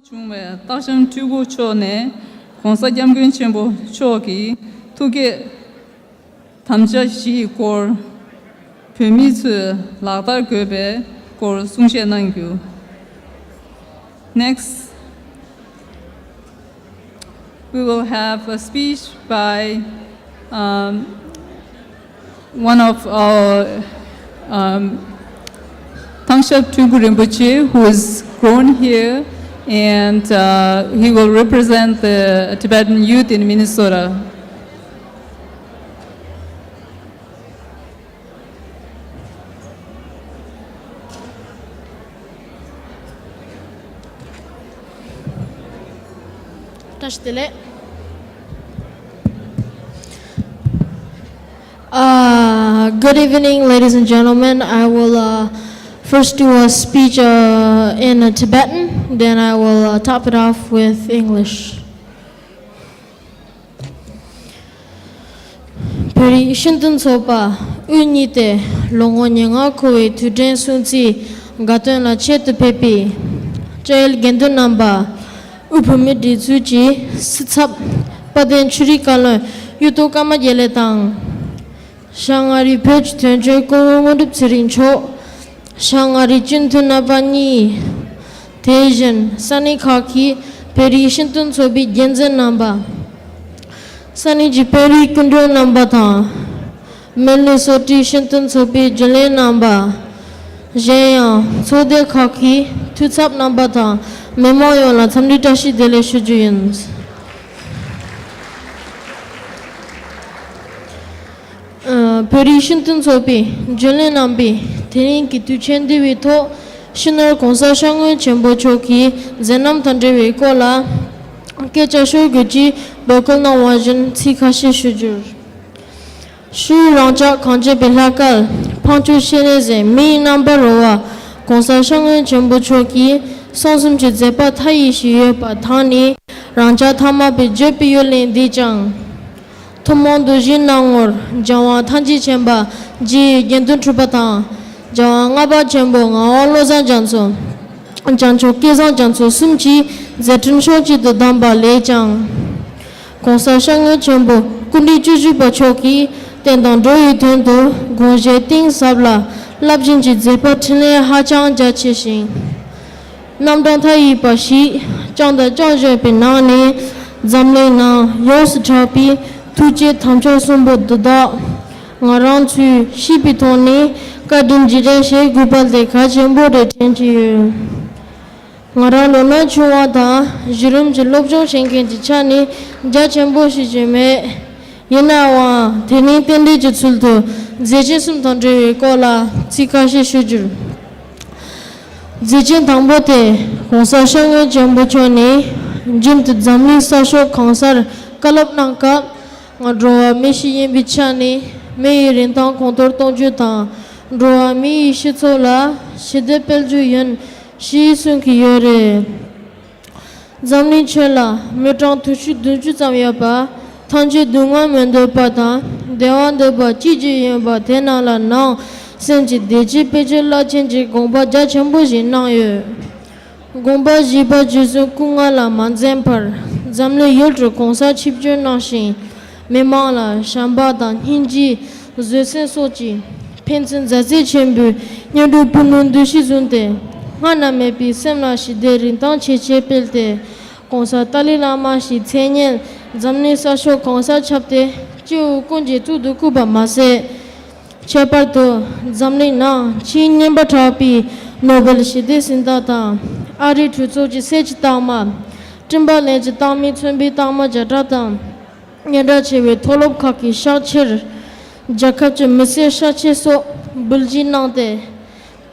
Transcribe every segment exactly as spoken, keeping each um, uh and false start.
བྱུང་བའི་སྟག་ཤམ་སྤྲུལ་སྐུ་མཆོག་ནས་༸གོང་ས་༸སྐྱབས་མགོན་ཆེན་པོ་མཆོག་གི་ཐུགས་བསྐྱེད་དམ་བཅའ་བཞིའི་སྐོར་བོད་མི་ཚོས་ལག་བསྟར་དགོས་པའི་སྐོར་གསུང་བཤད་གནང་རྒྱུ། Next, we will have a speech by, um, one of our, um, Thangshab Tulku Rinpoche, who is grown here, and, uh, he will represent the Tibetan youth in Minnesota. བཀྲ་ཤིས་བདེ་ལེགས། Uh, good evening, ladies and gentlemen. I will, uh, first do a speech, uh, in, uh, Tibetan, then I will, uh, top it off with English. བོད་རིགས་སྤྱི་མཐུན་ཚོགས་པ་དབུ་བརྙེས་ཏེ་ལོ་ངོ་ཉེར་ལྔ་འཁོར་བའི་དུས་དྲན་སྲུང་བརྩིའི་དགའ་སྟོན་ལ་ཆེད་དུ་ཕེབས་པའི་བཅའ་ཡུལ་དགེ་འདུན་རྣམ་པ། དབུས་བོད་མིའི་སྒྲིག་འཛུགས་ཀྱི་སྲིད་ཚབ་དཔལ་ལྡན་ཆོས་རིག་བཀའ་བློན་གཡུ་ཐོག་ཀརྨ་རྒྱལ་ལགས་དང་། ཤར་མངའ་རིས་བོད་ཀྱི་དོན་གཅོད་སྐུ་ངོ་དངོས་གྲུབ་ཚེ་རིང་མཆོག་ཤར་མངའ་རིས་སྤྱི་མཐུན་རྣམ་པ་གཉིས། དེ་བཞིན་ས་གནས་ཁག་གི་བོད་རིགས་སྤྱི་མཐུན་ཚོགས་པའི་འགན་འཛིན་རྣམ་པ། ས་གནས་ཀྱི་བོད་རིགས་སྐུ་མགྲོན་རྣམ་པ་དང་། མི་ལུས་གསོ་སྤྲུལ་སྤྱི་མཐུན་ཚོགས་པའི་རྒྱུན་ལས་རྣམ་པ། གཞན་ཡང་ཚོགས་སྡེ་ཁག་གི་འཐུས་ཚབ་རྣམ་པ་དང་མི་མང་ཡོངས་ལ་འཚམས་འདྲི་བཀྲ་ཤིས་བདེ་ལེགས་ཞུ་རྒྱུ་ཡིན། ཨ། བོད་རིགས་སྤྱི་མཐུན་ཚོགས་པའི་རྒྱུན་ལས་རྣམ་པས་དེ་རིང་གི་དུས་ཆེན་འདི་བའི་ཐོག་སྤྱི་ནོར་༸གོང་ས་༸སྐྱབས་མགོན་ཆེན་པོ་མཆོག་གི་མཛད་རྣམ་དང་འབྲེལ་བའི་སྐོར་ལ་སྐད་ཆ་ཤོད་དགོས་ཀྱི་འབོད་སྐུལ་གནང་བ་བཞིན་ཚིག་ཁ་ཤས་ཞུ་རྒྱུར། ཤུལ་རང་ཅག་གངས་ཅན་པའི་ལྷ་སྐལ་འཕགས་མཆོག་སྤྱན་རས་གཟན་མིའི་རྣམ་པར་རོལ་བ་༸གོང་ས་༸སྐྱབས་མགོན་ཆེན་པོ་མཆོག་གིས་གསང་གསུམ་གྱི་མཛད་པ་མཐའ་ཡས་ཤིག་ཡོད་པ་དང་ནི་རང་ཅག་ཐ་མལ་པའི་བརྗོད་པའི་ཡུལ་ལས་འདས་ཀྱང་། ཐུན་མོང་གདུལ་བྱའི་སྣང་ངོར་སྦྱང་བ་ཐམས་ཅད་མཁྱེན་པ་རྗེ་ཡི་དགེ་འདུན་གྲུབ་པ་དང་། སྦྱང་བ་ལྔ་པ་ཆེན་པོ་ངག་དབང་བློ་བཟང་རྒྱ་མཚོ། བྱང་ཆུབ་སྐལ་བཟང་རྒྱ་མཚོ་གསུམ་གྱི་མཛད་འཕྲིན་ཕྱོགས་གཅིག་ཏུ་བསྡམས་པ་ལས་ཀྱང་། ༸གོང་ས་༸སྐྱབས་མགོན་ཆེན་པོ་སྐུ་ཕྲེང་བཅུ་བཞི་པ་མཆོག་གིས་བསྟན་དང་འགྲོ་བའི་དོན་དུ་དགོངས་བཞེད་གཏིང་ཟབ་ལ་རླབས་ཆེན་གྱི་མཛད་པ་འཕྲིན་ལས་ཧ་ཅང་རྒྱ་ཆེ་ཞིང་། རྣམ་གྲངས་མཐའ་ཡས་པ་ཞིག་བསྐྱངས་དང་བསྐྱང་བཞིན་པའི་ནང་ནས་འཛམ་གླིང་ནང་ཡོངས་སུ་གྲགས་པའི་ཐུགས་བསྐྱེད་དམ་བཅའ་གསུམ་པོ་འདི་དག་ང་རང་ཚོས་ཤེས་པའི་ཐོག་ནས་བཀའ་དྲིན་རྗེས་དྲན་བྱེད་དགོས་པ་དེ་གལ་ཆེན་པོ་རེད་དྲན་གྱི་ཡོད། ང་རང་ལོ་ན་ཆུང་བ་དང་གཞི་རིམ་གྱི་སློབ་སྦྱོང་བྱེད་མཁན་གྱི་ཆ་ནས་རྒྱ་ཆེན་པོ་ཤེས་ཀྱི་མེད། ཡིན་ནའང་དེ་རིང་རྟེན་འབྲེལ་གྱི་ཚུལ་དུ་མཛད་རྗེས་གསུམ་དང་འབྲེལ་བའི་སྐོར་ལ་ཚིག་ཁ་ཤས་ཞུ་རྒྱུར། མཛད་རྗེས་དང་པོ་དེ་༸གོང་ས་༸སྐྱབས་མགོན་ཆེན་པོ་མཆོག་ནས་རྒྱུན་དུ་འཛམ་གླིང་ས་ཕྱོགས་གང་སར་བཀའ་སློབ་གནང་སྐབས། ང་འགྲོ་བ་མི་ཞིག་ཡིན་པའི་ཆ་ནས་མི་ཡི་རིན་ཐང་གོང་མཐོར་གཏོང་རྒྱུ་དང་། འགྲོ་བ་མི་ཡི་སྤྱི་ཚོགས་ལ་ཞི་བདེ་སྤེལ་རྒྱུ་ཡིན་ཞེས་གསུང་གི་ཡོད་རེད། འཛམ་གླིང་ཁྱོན་ལ་མི་གྲངས་དྲུག་ཅུ་བདུན་ཅུ་ཙམ་ཡོད་པ། ཐམས་ཅད་སྡུག་བསྔལ་མི་འདོད་པ་དང་བདེ་བ་འདོད་པ་གཅིག་གྱུར་ཡིན་པ། དེ་རྣམས་ལ་ནང་སེམས་ཀྱི་བདེ་སྐྱིད་སྤེལ་རྒྱུ་རླབས་ཆེན་གྱི་དགོངས་པ་རྒྱ་ཆེན་པོ་ཞིག་གནང་ཡོད། དགོངས་པ་བཞེས་པ་བརྗོད་གསུང་སྐུ་ལྔ་ལ་མ་འཛེམས་པར་འཛམ་གླིང་ཡུལ་གྲུ་གང་སར་ཆིབས་བསྒྱུར་གནང་ཞིང་། མི་མང་ལ་བྱམས་པ་དང་སྙིང་རྗེ། བཟོད་བསྲན་སོགས་ཀྱི་ཕན་ཚུན་མཛའ་བརྩེ་ཆེན་པོས་སྙིང་གྲོགས་ཕུ་ནུའི་འདུ་ཤེས་བཟུང་སྟེ། སྔར་ན་མེད་པའི་སེམས་ལ་ཞི་བདེ་རིན་ཐང་ཆེ་ཆེ་སྤེལ་ཏེ། ༸གོང་ས་ཏཱ་ལའི་བླ་མ་ཞེས་མཚན་སྙན་འཛམ་གླིང་ས་ཕྱོགས་གང་སར་ཁྱབ་སྟེ། སྐྱེ་བོ་ཀུན་གྱི་གཙུག་ཏུ་བཀུར་བ་མ་ཟད། ཁྱད་པར་དུ་འཛམ་གླིང་ནང་ཆེས་སྙན་པར་གྲགས་པའི་ནོ་བེལ་ཞི་བདེའི་གཟེངས་རྟགས་དང་། ཨ་རིའི་གྲོས་ཚོགས་ཀྱི་གསེར་གྱི་རྟགས་མ། སྤྲིན་པ་གླིང་གི་རྟགས་མས་མཚོན་པའི་རྟགས་མ་བརྒྱ་ཕྲག་དང་། སྙན་གྲགས་ཆེ་བའི་མཐོ་སློབ་ཁག་གི་ཕྱག་ཕྱིར། རྒྱལ་ཁབ་ཀྱི་མི་སེར་ཕྱག་ཕྱིར་སོགས་འབུལ་བཞེས་གནང་སྟེ།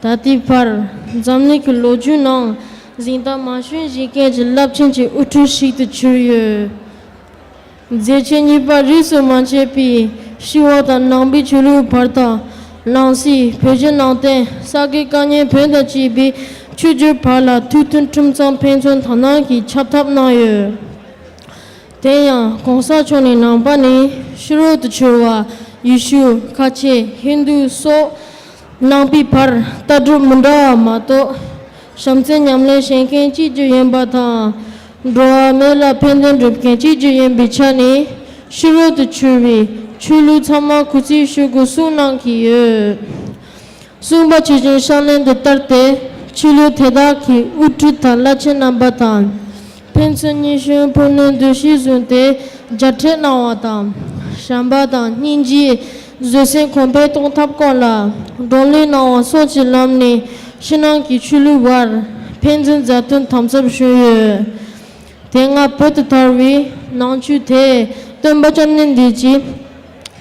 ད་ལྟའི་བར་འཛམ་གླིང་གི་ལོ་རྒྱུས་ནང་གཟེངས་རྟགས་མང་ཤོས་བཞེས་མཁན་གྱི་རླབས་ཆེན་གྱི་དབུ་ཁྲིད་ཞིག་ཏུ་གྱུར་ཡོད། མཛད་ཆེན་གཉིས་པ་རིས་སུ་མ་ཆད་པའི་ཕྱི་དབང་དང་ནང་པའི་ཆོས་ལུགས་བར་དང་། ནང་སྲིད་བོད་བརྒྱུད་ནང་བསྟན་ས་དགེ་བཀའ་རྙིང་བོན་དང་བཅས་པའི་ཆོས་བརྒྱུད་བར་ལ་ཐུགས་མཐུན་ཁྲིམས་གཙང་ཕན་ཚུན་དག་སྣང་གིས་ཁྱབ་ཐབས་གནང་ཡོད། དེ་ཡང་གོང་ས་མཆོག་ནས་ནང་པ་ནས་ཕྱི་རོལ་དུ་གྱུར་བ་ཡེ་ཤུ། ཁ་ཆེ། ཧིན་དུ་སོགས་ནང་པའི་བར་ལྟ་གྲུབ་མི་འདྲ་བ་མ་གཏོགས། བྱམས་བརྩེ་ཉམས་ལེན་བྱེད་མཁན་གཅིག་གྱུར་ཡིན་པ་དང་། འགྲོ་བ་མི་ལ་ཕན་དོན་སྒྲུབ་མཁན་གཅིག་གྱུར་ཡིན་པའི་ཆ་ནས། ཕྱི་རོལ་དུ་ཕྱུར་བའི་ཆོས་ལུགས་ཚང་མ་གུས་བརྩི་ཞུ་དགོས་གསུངས་གནང་གི་ཡོད། གསུངས་པ་ཇི་བཞིན་ཕྱག་ལེན་དུ་བསྟར་ཏེ། ཆོས་ལུགས་དེ་དག་གི་དབུ་ཁྲིད་དང་བླ་ཆེན་རྣམ་པ་དང་། ཕན་ཚུན་སྙན་ཞུ་ཕུལ་ནས་འདུ་ཤེས་བཟུང་སྟེ་མཇལ་འཕྲད་གནང་བ་དང་། བྱམས་པ་དང་སྙིང་རྗེ། བཟོད་བསྲན་གོང་འཕེལ་གཏོང་ཐབས་སྐོར་ལ་བགྲོ་གླེང་གནང་བ་སོགས་ཀྱི་ལམ་ནས་ཕྱི་ནང་གི་ཆོས་ལུགས་བར་ཕན་ཚུན་མཛའ་མཐུན་དམ་ཟབ་བྱུང་ཡོད། དེ་སྔ་བོད་དུ་དར་བའི་ནང་ཆོས་དེ་སྟོན་པ་སྐྱབས་གནས་འདི་ཀྱིས་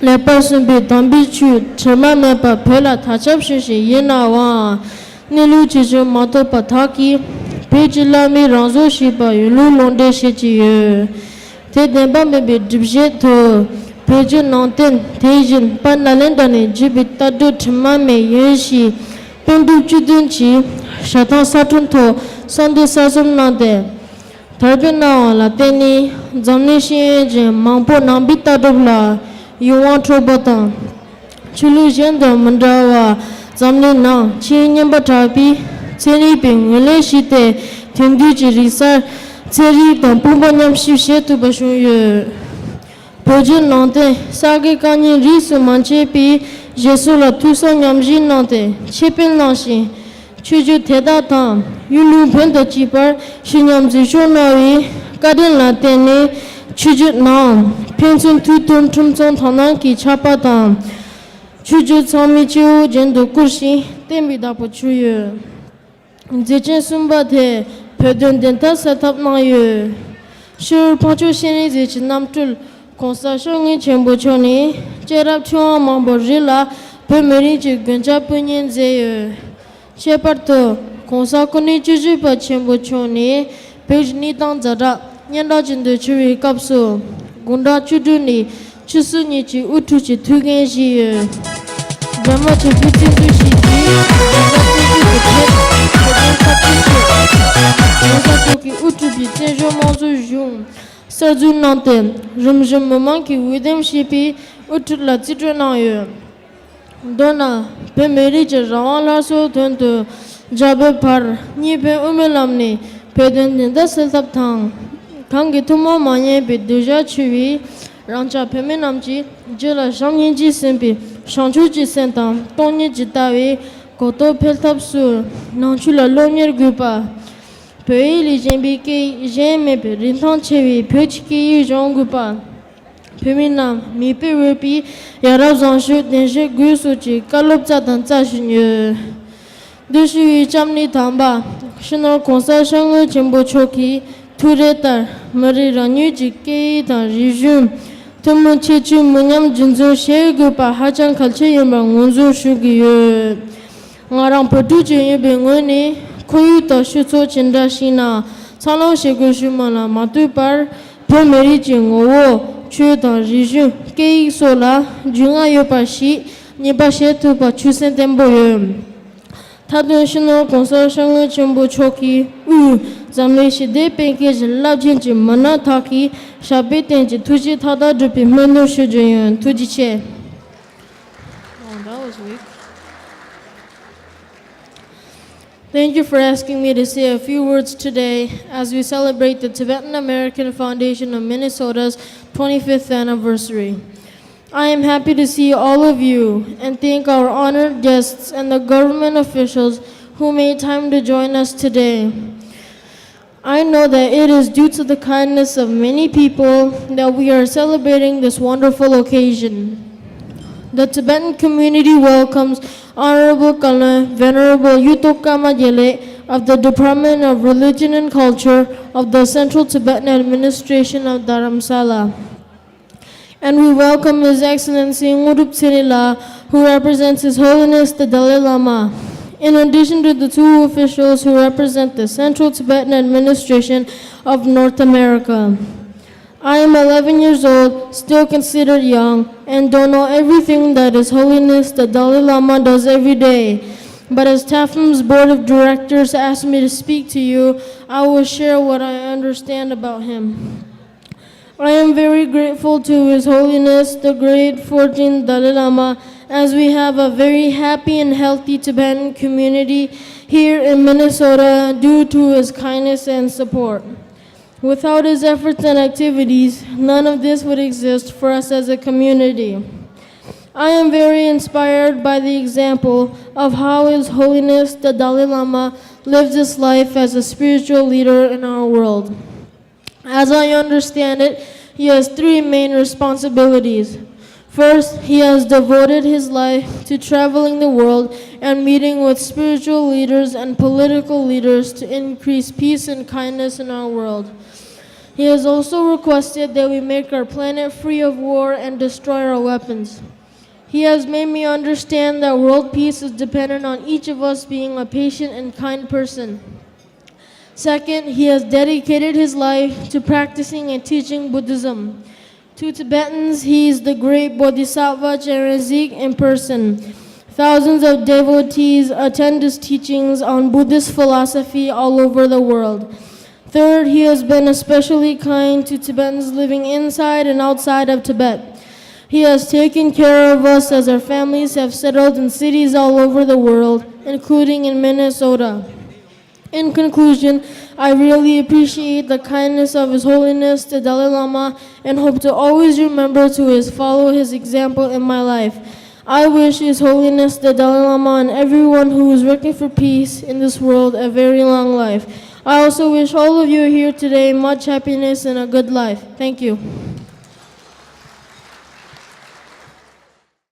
ལེགས་པར་གསུངས་པའི་དམ་པའི་ཆོས་དྲི་མ་མེད་པ་བོད་ལ་དར་ཁྱབ་ཕྱིན་ཞིང་། ཡིན་ནའང་གནས་ལུགས་ཇི་བཞིན་མ་རྟོགས་པ་དག་གིས་བོད་ཀྱི་བླ་མའི་རང་བཟོ་ཞེས་པ་ཡོངས་ལུགས་ལུང་འདྲེན་བྱེད་ཀྱི་ཡོད། དེ་བདེན་པ་མིན་པའི་སྒྲུབ་བྱེད་དུ། བོད་བརྒྱུད་ནང་བསྟན་དེ་བཞིན་དཔལ་ནཱ་ལེནྡྲ་ནས་བརྒྱུད་པའི་ལྟ་གྲུབ་དྲི་མ་མེད་ཡིན་ཞེས་དཔེ་འདུལ་བཅུ་བདུན་གྱི་ཞལ་ཐང་གསར་སྐྲུན་ཐོག་གསར་འདོན་གསར་རྩོམ་གནང་སྟེ། དར་སྤེལ་གནང་བ་ལ་བརྟེན་ནས་འཛམ་གླིང་ཤེས་ཡོན་ཅན་མང་པོ་ནང་པའི་ལྟ་གྲུབ་ལ་ཡིད་དབང་འཕྲོག་པ་དང་། ཆོས་ལུགས་གཞན་དང་མི་འདྲ་བར་འཛམ་གླིང་ནང་ཆེས་སྙན་པ་གྲགས་པའི་ཚན་རིག་པའི་ངོས་ལེན་ཞུས་ཏེ། དེང་དུས་ཀྱི་རིག་གསར་ཚན་རིག་དང་དཔུང་པ་མཉམ་གཤིབ་བྱེད་ཐུབ་པ་བྱུང་ཡོད། བོད་བརྒྱུད་ནང་བསྟན་གསར་བསྐལ་བཀའ་རྙིང་རིས་སུ་མ་ཆད་པའི་བཞེད་སྲོལ་ལ་ཐོས་བསམ་ཉམས་ཞིབ་གནང་སྟེ་ཁྱབ་སྤེལ་གནང་ཞིང་། ཆོས་བརྒྱུད་དེ་དག་དང་ཡུལ་ལུང་བོན་དང་བཅས་པར་ཞི་མཉམ་འཛིན་སྐྱོང་གནང་བའི་བཀའ་དྲིན་ལ་བརྟེན་ནས། ཆོས་བརྒྱུད་ནང་ཕན་ཚུན་ཐུགས་མཐུན་ཁྲིམས་གཙང་དག་སྣང་གི་ཆགས་པ་དང་། ཆོས་བརྒྱུད་ཚང་མའི་སྤྱི་བོ་རྒྱན་དུ་བཀུར་ཞིང་བསྟེན་པའི་བདག་པོ་བྱུང་ཡོད། མཛད་ཆེན་གསུམ་པ་དེ་བོད་དོན་བདེན་མཐའ་གསལ་ཐབས་གནང་ཡོད། ཕྱི་རོལ་འཕགས་མཆོག་སྤྱན་རས་གཟིགས་ཀྱི་རྣམ་སྤྲུལ་༸གོང་ས་སྐྱབས་མགོན་ཆེན་པོ་མཆོག་ནས་སྐྱེས་རབས་ཆེ་བ་མང་པོ་རིགས་ལ་བོད་མི་རིགས་ཀྱི་མགོན་སྐྱབས་སྤུན་གཉེན་མཛད་ཡོད། ཁྱད་པར་དུ་༸གོང་ས་སྐུ་ཕྲེང་བཅུ་བཞི་པ་ཆེན་པོ་མཆོག་ནས་བོད་ཀྱི་གནས་སྟངས་ཛ་དྲག་སྙན་གྲགས་ཅན་དུ་གྱུར་བའི་སྐབས་སུ་དགུང་གྲངས་བཅུ་དྲུག་ནས་ཆུ་ཚོད་གཉིས་ཀྱི་དབུ་ཁྲིད་ཀྱི་ཐུགས་འགན་བཞེས་ཡོད། སྒྲོལ་མ་ཆེན་པོའི་བཙན་འཛུལ་ཞིག་གིས་རྒྱལ་ཁབ་བཙན་བྱོལ་དུ་ཐེབས། བོད་དོན་འཐབ་རྩོད་ཆེད་༸གོང་ས་མཆོག་གིས་དབུ་ཁྲིད་པའི་བཙན་བྱོལ་དམངས་གཙོའི་གཞུང་གསར་འཛུགས་གནང་སྟེ། རིམ་བཞིན་མི་མང་གིས་འོས་འདེམས་བྱས་པའི་དབུ་ཁྲིད་ལ་རྩིས་སྤྲོད་གནང་ཡོད། མདོར་ན། བོད་མི་རིགས་ཀྱི་རང་དབང་སླར་གསོའི་དོན་དུ་རྒྱ་བོད་བར་གཉིས་ཕན་དབུ་མའི་ལམ་ནས་བོད་དོན་བདེན་མཐའ་གསལ་ཐབས་དང་། གང་གི་ཐུན་མོང་མ་ཡིན་པའི་གདུལ་བྱ་འཚོ་བའི་རང་ཅག་བོད་མི་རྣམས་ཀྱི་རྒྱུད་ལ་བྱམས་སྙིང་རྗེས་ཟིན་པའི་བྱང་ཆུབ་ཀྱི་སེམས་དང་སྟོང་ཉིད་ཀྱི་ལྟ་བའི་གོ་རྟོགས་འཕེལ་ཐབས་སུ་ནང་ཆོས་ལ་སློབ་གཉེར་དགོས་པ། བོད་ཡིག་ལས་གཞན་པའི་སྐད་ཡིག་གཞན་མེད་པའི་རིན་ཐང་ཆེ་བའི་བོད་ཀྱི་སྐད་ཡིག་སྦྱོང་དགོས་པ། བོད་མི་རྣམས་མིག་དཔེ་འོས་པའི་ཡ་རབས་བཟང་སྤྱོད་གདེང་ཤུགས་དགོས་སོགས་ཀྱི་བཀའ་སློབ་སྩལ་དང་སྩལ་བཞིན་ཡོད། བདུད་ཤི་བའི་སྐྱབས་གནས་དམ་པ་སྤྱི་ནོར་༸གོང་ས་༸སྐྱབས་མགོན་ཆེན་པོ་མཆོག་གི་ཐུགས་རེ་ལྟར་མི་རིགས་རང་ཉིད་ཀྱི་སྐད་ཡིག་དང་རིག་གཞུང་ཐུན་མོང་ཁྱད་ཆོས་མི་ཉམས་རྒྱུན་འཛིན་བྱེད་དགོས་པ་ཧ་ཅང་གལ་ཆེ་ཡིན་པར་ངོས་འཛིན་ཞུ་གི་ཡོད། ང་རང་བོད་ཕྲུག་ཅིག་ཡིན་པའི་ངོས་ནས་ཁོར་ཡུག་དང་སྤྱི་ཚོགས་ཇི་འདྲ་ཞིག་ན་འཚར་ལོངས་བྱེད་དགོས་ཞུ་མིན་ལ་མ་ལྟོས་པར། བོད་མི་རིགས་ཀྱི་ངོ་བོ། ཆོས་དང་རིག་གཞུང་། སྐད་ཡིག་སོགས་ལ་རྒྱུས་མངའ་ཡོད་པ་ཞིག་ངེས་པ་བྱེད་ཐུབ་པ་ཆོད་སེམས་བརྟན་པོ་ཡོད། མཐའ་དོན་སྤྱི་ནོར་༸གོང་ས་༸སྐྱབས་མགོན་ཆེན་པོ་མཆོག་གིས་དབུས་འཛམ་གླིང་ཞི་བདེའི་བསྟན་རྒྱས་ཀྱི་རླབས་ཆེན་གྱི་མི་སྣ་དག་གི་ཞབས་པད་བརྟན་ཅིང་ཐུགས་རྗེ་མཐའ་དག་སྒྲུབ་པའི་སྨོན་འདུན་ཞུ་རྒྱུ་ཡིན། ཐུགས་རྗེ་ཆེ། Oh, that was weak. Thank you for asking me to say a few words today as we celebrate the Tibetan American Foundation of Minnesota's twenty-fifth anniversary. I am happy to see all of you and thank our honored guests and the government officials who made time to join us today. I know that it is due to the kindness of many people that we are celebrating this wonderful occasion. The Tibetan community welcomes Honorable Kalen Venerable Yuto Kama Gyalek of the Department of Religion and Culture of the Central Tibetan Administration of Dharamsala. And we welcome His Excellency Ngurdup Tsenila, who represents His Holiness the Dalai Lama, in addition to the two officials who represent the Central Tibetan Administration of North America. I am eleven years old, still considered young, and don't know everything that His Holiness the Dalai Lama does every day. But as TAFM's Board of Directors asked me to speak to you, I will share what I understand about him. I am very grateful to His Holiness the Great fourteenth Dalai Lama as we have a very happy and healthy Tibetan community here in Minnesota due to his kindness and support. Without his efforts and activities, none of this would exist for us as a community. I am very inspired by the example of how His Holiness the Dalai Lama lives his life as a spiritual leader in our world. As I understand it, he has three main responsibilities. First, he has devoted his life to traveling the world and meeting with spiritual leaders and political leaders to increase peace and kindness in our world. He has also requested that we make our planet free of war and destroy our weapons. He has made me understand that world peace is dependent on each of us being a patient and kind person. Second, he has dedicated his life to practicing and teaching Buddhism. To Tibetans, he is the great Bodhisattva Chenrezig in person. Thousands of devotees attend his teachings on Buddhist philosophy all over the world. Third, he has been especially kind to Tibetans living inside and outside of Tibet. He has taken care of us as our families have settled in cities all over the world, including in Minnesota. In conclusion, I really appreciate the kindness of His Holiness the Dalai Lama and hope to always remember to his follow his example in my life. I wish His Holiness the Dalai Lama and everyone who is working for peace in this world a very long life. I also wish all of you here today much happiness and a good life. Thank you.